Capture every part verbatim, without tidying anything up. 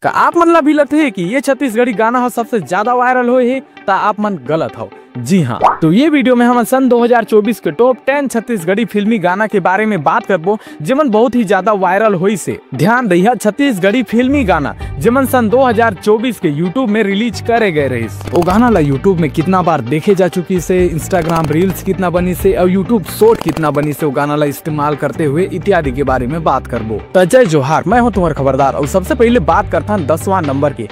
का आप मन ला भी लगथे कि ये छत्तीसगढ़ी गाना ह सबसे ज्यादा वायरल होए हे? त आप मन गलत हव। जी हाँ, तो ये वीडियो में हमन सन दो हज़ार चौबीस के टॉप टेन छत्तीसगढ़ी फिल्मी गाना के बारे में बात करबो, जेमन बहुत ही ज्यादा वायरल होइस हे। ध्यान दइहा, छत्तीसगढ़ी फिल्मी गाना जेमन सन दो हज़ार चौबीस के YouTube में रिलीज करे गए रहिस, वो गाना ला YouTube में कितना बार देखे जा चुकिस हे, Instagram रील्स कितना बनिस हे और YouTube शॉर्ट कितना बनिस हे वो गाना ला इस्तेमाल करते हुए, इत्यादि के बारे में बात करबो। त जय जोहार, मैं हूँ तुम्हार खबरदार और सबसे पहले बात करथन दसवां नंबर के।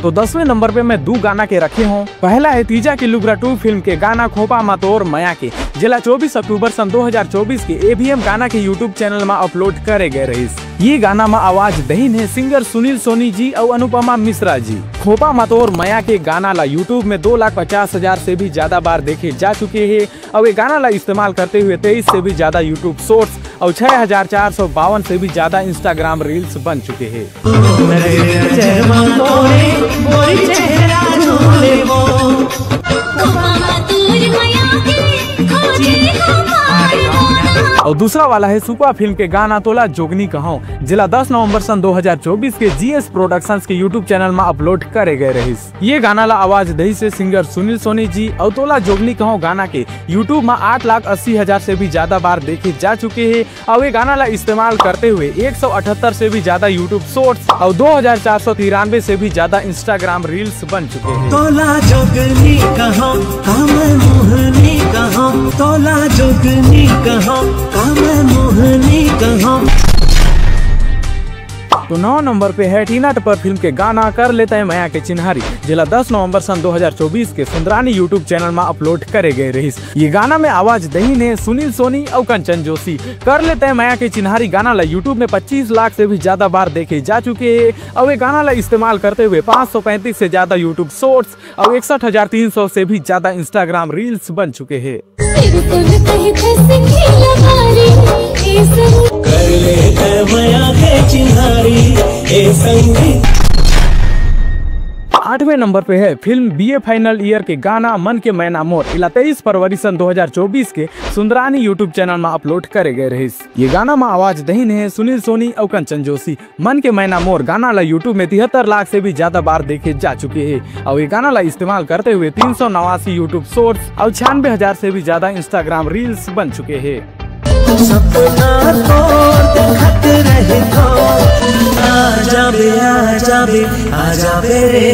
तो दसवें नंबर पे मैं दू गाना के रखे हूँ। पहला है तीजा के लुगरा टू फिल्म के गाना खोपा मा तोर मया के, जेला चौबीस अक्टूबर सन दो हज़ार चौबीस के AVM गाना के YouTube चैनल मा अपलोड करे गए रहिस। ये गाना मा आवाज दहिन हे सिंगर सुनील सोनी जी अउ अनुपमा मिश्रा जी। खोपा मा तोर मया के गाना ला YouTube में दो लाख पचास हजार से भी ज्यादा बार देखे जा चुके हे। अउ ये गाना ला इस्तेमाल करते हुए तेईस से भी ज्यादा YouTube शॉर्ट्स अउ छह हजार चार सौ बावन से भी ज्यादा Instagram रील्स बन चुके हे। अउ दूसरा वाला है सुपा फिल्म के गाना तोला जोगनी कहंव, जेला दस नवंबर सन दो हज़ार चौबीस के GS प्रोडक्शंस के YouTube चैनल मा अपलोड करे गए रहिस। ये गाना ला आवाज दहिस हे सिंगर सुनील सोनी जी अउ तोला जोगनी कहंव गाना के YouTube मा आठ लाख अस्सी हजार से भी ज्यादा बार देखे जा चुके हे। अउ ये गाना ला इस्तेमाल करते हुए एक सौ अठहत्तर से भी ज्यादा YouTube शॉर्ट्स अउ दो हजार चार सौ तिरानवे से भी ज्यादा Instagram रील्स बन चुके हे। तोला जोगनी कहंव, का मैं मोहनी कहंव, तोला जोगनी कहंव, का मैं मोहनी कहंव। तो नौ नंबर पे है टीना टप्पर फिल्म के गाना कर ले तैं मया के चिन्हारी, जेला दस नवंबर सन दो हज़ार चौबीस के सुंदरानी YouTube चैनल मा अपलोड करे गए रहिस। ये गाना में आवाज दहिन हे सुनील सोनी अउ कंचन जोशी। कर ले तैं मया के चिन्हारी गाना ला YouTube में पच्चीस लाख से भी ज्यादा बार देखे जा चुके हे अउ ये गाना ला इस्तेमाल करते हुए पाँच सौ पैंतीस से ज्यादा YouTube शॉर्ट्स अउ इकसठ हजार तीन सौ से भी ज्यादा Instagram रील्स बन चुके हे। आठवें नंबर पे है फिल्म बीए फाइनल ईयर के गाना मन के मैना मोर, इला तेईस फरवरी सन दो हज़ार चौबीस के सुंदरानी YouTube चैनल मा अपलोड करे गए रहिस। ये गाना मा आवाज दहिन हे सुनील सोनी अउ कंचन जोशी। मन के मैना मोर गाना ला YouTube में तिहत्तर लाख से भी ज्यादा बार देखे जा चुके हे अउ ये गाना ला इस्तेमाल करते हुए तीन सौ नवासी YouTube शॉर्ट्स अउ छियानवे हजार से भी ज्यादा Instagram रील्स बन चुके हे। सपना तोर देखत रहिथों, आ जाबे, आ जाबे, आ जाबे रे।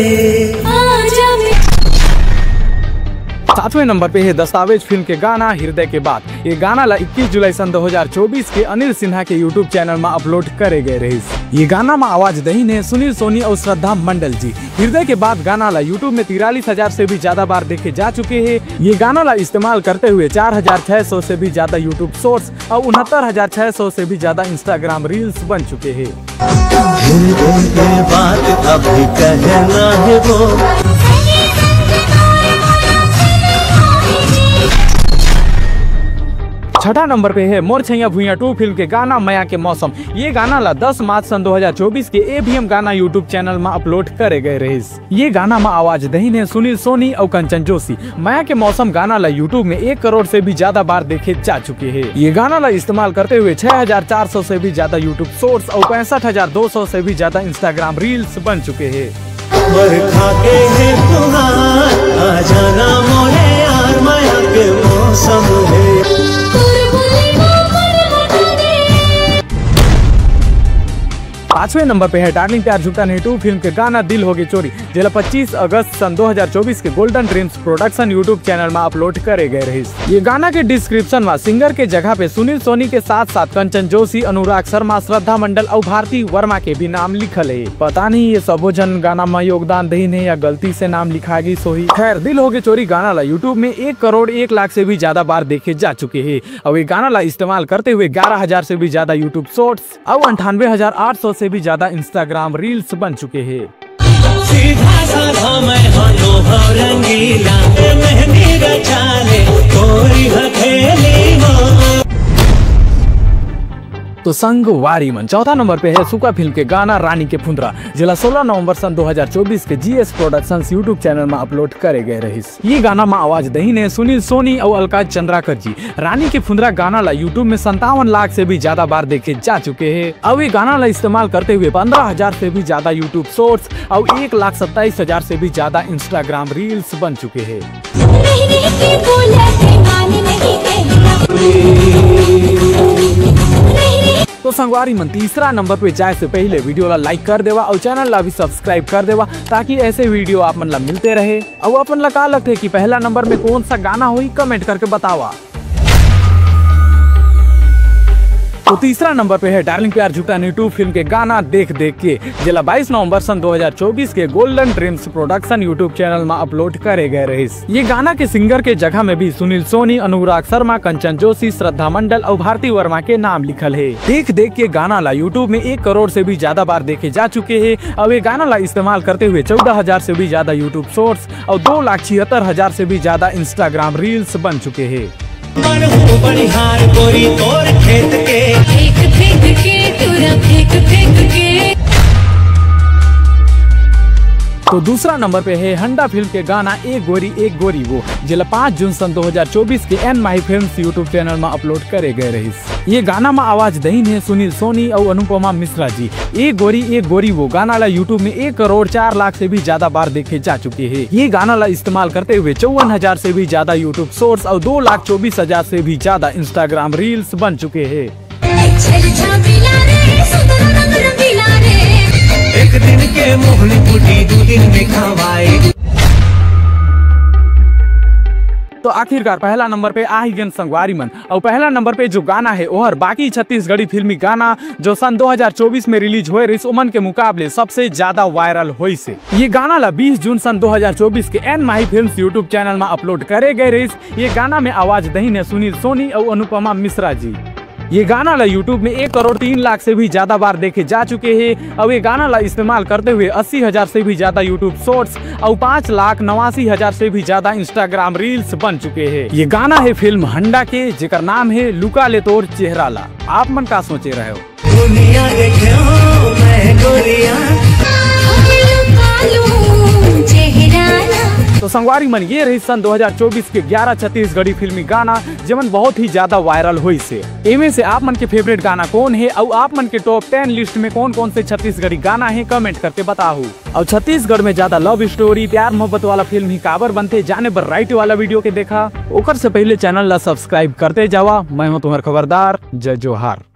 सातवें नंबर पे है दस्तावेज फिल्म के गाना हृदय के बात। ये गाना ला इक्कीस जुलाई सन दो हज़ार चौबीस के अनिल सिन्हा के YouTube चैनल मा अपलोड करे गए रहिस। ये गाना मा आवाज दहिन हे सुनील सोनी अउ श्रद्धा मंडल जी। हृदय के बात गाना ला YouTube में तिरालीस हजार से भी ज्यादा बार देखे जा चुके हे। ये गाना ला इस्तेमाल करते हुए चार हजार छह सौ से भी ज्यादा YouTube शॉर्ट्स अउ उनहत्तर हजार छह सौ से भी ज्यादा Instagram रील्स बन चुके हे। हृदय के बात अभी कहना है वो। छठा नंबर पे है मोर छैया भुइयां टू फिल्म के गाना मया के मौसम। ये गाना ला दस मार्च सन दो हज़ार चौबीस के AVM गाना YouTube चैनल मा अपलोड करे गए रहिस। ये गाना मा आवाज दहिन हे सुनील सोनी अउ कंचन जोशी। मया के मौसम गाना ला YouTube में एक करोड़ से भी ज्यादा बार देखे जा चुके हे। ये गाना ला इस्तेमाल करते हुए छह हजार चार सौ से भी ज्यादा YouTube शॉर्ट्स अउ पैंसठ हजार दो सौ से भी ज्यादा Instagram रील्स बन चुके हे। बरखा के हे फुहार, आ जाना मोरे यार, मया के मौसम हे। पांचवें नंबर पे है डार्लिंग प्यार झूठा नहीं टू फिल्म के गाना दिल होगे चोरी, जेला पच्चीस अगस्त सन दो हज़ार चौबीस के Golden Dreams Production YouTube channel मा अपलोड करे गए रहिस। ये गाना के डिस्क्रिप्शन मा सिंगर के जगह पे सुनील सोनी के साथ साथ कंचन जोशी, अनुराग शर्मा, श्रद्धा मंडल अउ भारती वर्मा के भी नाम लिखल हे। पता नहीं ये सबो झन गाना मा योगदान दहिन हे या गलती से नाम लिखा गिस होही। खैर, दिल होगे चोरी गाना ला YouTube में एक करोड़ एक लाख से भी ज्यादा बार देखे जा चुके हे। अउ ये गाना ला इस्तेमाल करते हुए ग्यारह हजार से भी ज्यादा YouTube शॉर्ट्स अउ अंठानवे हजार आठ सौ से भी ज्यादा Instagram रील्स बन चुके हे। सीधा साधा मैं हनो हो रंगीला, मेहंदी रचा ले तोरी हथेली मा। तो संगवारी मन, चौथा नंबर पे है सुक्खा फिल्म के गाना रानी के फुंदरा, जेला सोलह नवंबर सन दो हज़ार चौबीस के जीएस प्रोडक्शंस YouTube चैनल में अपलोड करे गए रहिस। ये गाना में आवाज दहिन हे सुनील सोनी अउ अलका चंद्राकर जी। रानी के फुंदरा गाना ला YouTube में संतावन लाख से भी ज्यादा बार देखे जा चुके हैं। अब ये गाना ला इस्तेमाल करते हुए पन्द्रह हज़ार से भी ज्यादा YouTube शॉर्ट्स अउ एक लाख सत्ताईस हज़ार से भी ज्यादा Instagram रील्स बन चुके हैं। तो संगवारी मन, तीसरा नंबर पे जाए से पहले वीडियो ला लाइक कर देवा अउ चैनल ला भी सब्सक्राइब कर देवा, ताकि ऐसे वीडियो आप मन ला मिलते रहे। अउ अपन ला का लगथे कि पहला नंबर में कौन सा गाना होही, कमेंट करके बतावा। तो तीसरा नंबर पे है डार्लिंग प्यार झूठा नहीं टू फिल्म के गाना देख देख के, जेला बाईस नवंबर सन दो हज़ार चौबीस के golden dreams production YouTube channel में अपलोड करे गए रहिस। ये गाना के सिंगर के जगह में भी सुनील सोनी, अनुराग शर्मा, कंचन जोशी, श्रद्धा मंडल अउ भारती वर्मा के नाम लिखल है। देख देख के गाना ला YouTube में एक करोड़ से भी ज्यादा बार देखे जा चुके हैं। अब ये गाना ला इस्तेमाल करते हुए चौदह हज़ार से भी ज्यादा YouTube शॉर्ट्स अउ दो लाख छिहत्तर हज़ार से भी ज्यादा Instagram रील्स बन चुके हैं। बन हो बनिहार गोरी तोर खेत के। फेंक फेंक के, टूरा फेंक फेंक के। तो दूसरा नंबर पे है हंडा फिल्म के गाना ए गोरी ए गोरी वो, जेला पाँच जून सन दो हज़ार चौबीस के एन माही फिल्म्स YouTube चैनल में अपलोड करे गए रहिस। ये गाना में आवाज दहिन हे सुनील सोनी अउ अनुपमा मिश्रा जी। ए गोरी ए गोरी वो गाना ला YouTube में एक करोड़ चार लाख से भी ज्यादा बार देखे जा चुके हैं। ये गाना ला इस्तेमाल करते हुए चौवन हज़ार से भी ज्यादा YouTube शॉर्ट्स अउ दो लाख चौबीस हज़ार से भी ज्यादा Instagram रील्स बन चुके हैं। एक दिन के मोहनी बूटी दू दिन में खवाए। तो आखिरकार पहला नंबर पे आ ही गेन संगवारी मन। अउ पहला नंबर पे जो गाना है, ओहर बाकी छत्तीसगढ़ी फिल्मी गाना, जो सन दो हज़ार चौबीस में रिलीज होए रहिस, ओमन के मुकाबले सबसे ज्यादा वायरल होइस हे। ये गाना ला बीस जून सन दो हज़ार चौबीस के एन माही फिल्म्स YouTube चैनल में अपलोड करे गए रहिस। ये गाना में आवाज दहिन हे सुनील सोनी अउ अनुपमा मिश्रा जी। ये गाना ला YouTube में एक करोड़ तीन लाख से भी ज्यादा बार देखे जा चुके हैं। अउ ये गाना ला इस्तेमाल करते हुए अस्सी हज़ार से भी ज्यादा YouTube शॉर्ट्स अउ पाँच लाख नवासी हज़ार से भी ज्यादा Instagram रील्स बन चुके हैं। ये गाना है फिल्म हंडा के, जेकर नाम है लुका ले तोर चेहरा ला। आप मन का सोचे रहे हो? दुनिया देखे हो मैं गोरिया। तो संगवारी मन, ये रहिस सन दो हज़ार चौबीस के ग्यारह छत्तीसगढ़ी फिल्मी गाना, जेमन बहुत ही ज्यादा वायरल होइस हे। एमे से आप मन के फेवरेट गाना कौन है अउ आप मन के टॉप टेन लिस्ट में कौन कौन से छत्तीसगढ़ी गाना है, कमेंट करके बताओ। अउ छत्तीसगढ़ में ज्यादा लव स्टोरी, प्यार मोहब्बत वाला फिल्म ही काबर बनथे, जाने बर राइट वाला वीडियो के देखा। ओकर से पहले चैनल ला सब्सक्राइब करते जावा। मैं हूं तुम्हार खबरदार। जय जोहार।